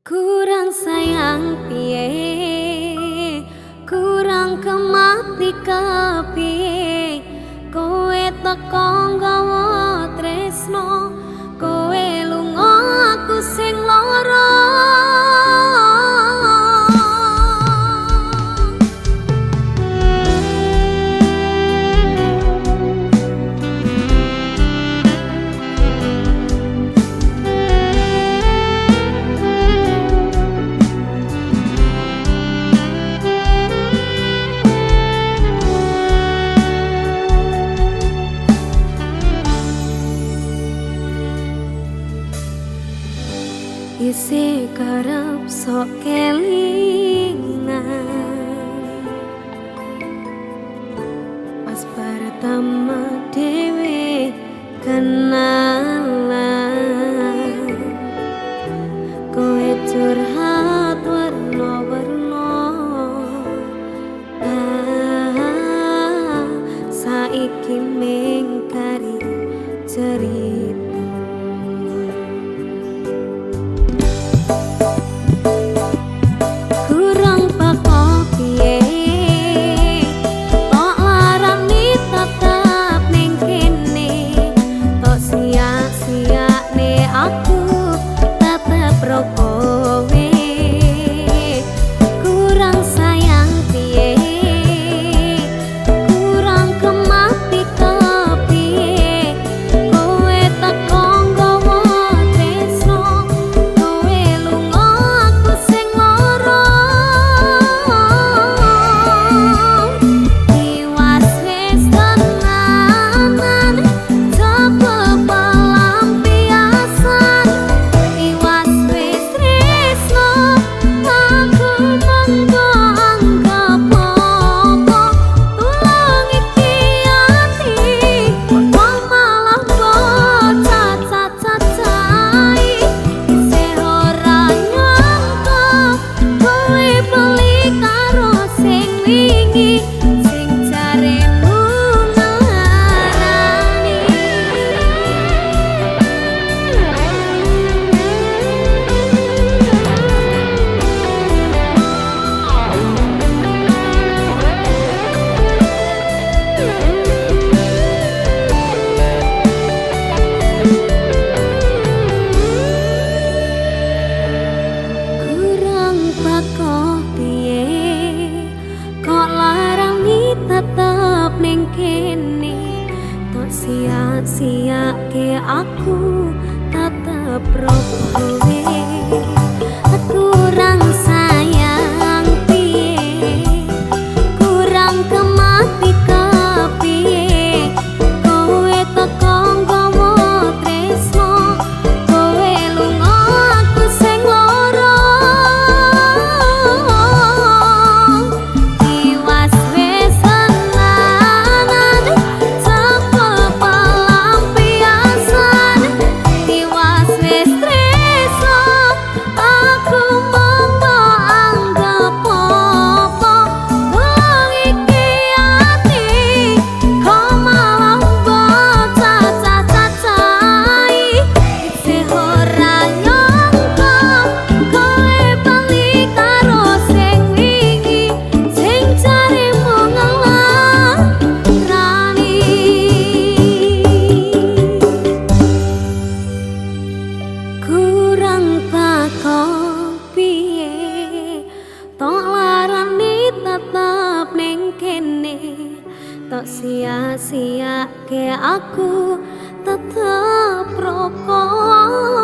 Kurang sayang piye, kurang kemati kepiye, kowe teko nggawa tresno, kowe lunga aku sing lara. Isih kerep sok kelingan pas pertama dhewe kenalan, kowe curhat werna-werna, saiki mung kari cerita. Tetep ning kene, tok sia-siake aku tetep ro kowe. Kurang sayang piye, kurang kemati kepiye, kowe teko nggawa tresno, kowe lunga aku sing lara. Tiwas wis tetep ning kene, tok sia-siake aku tetep ro kowe.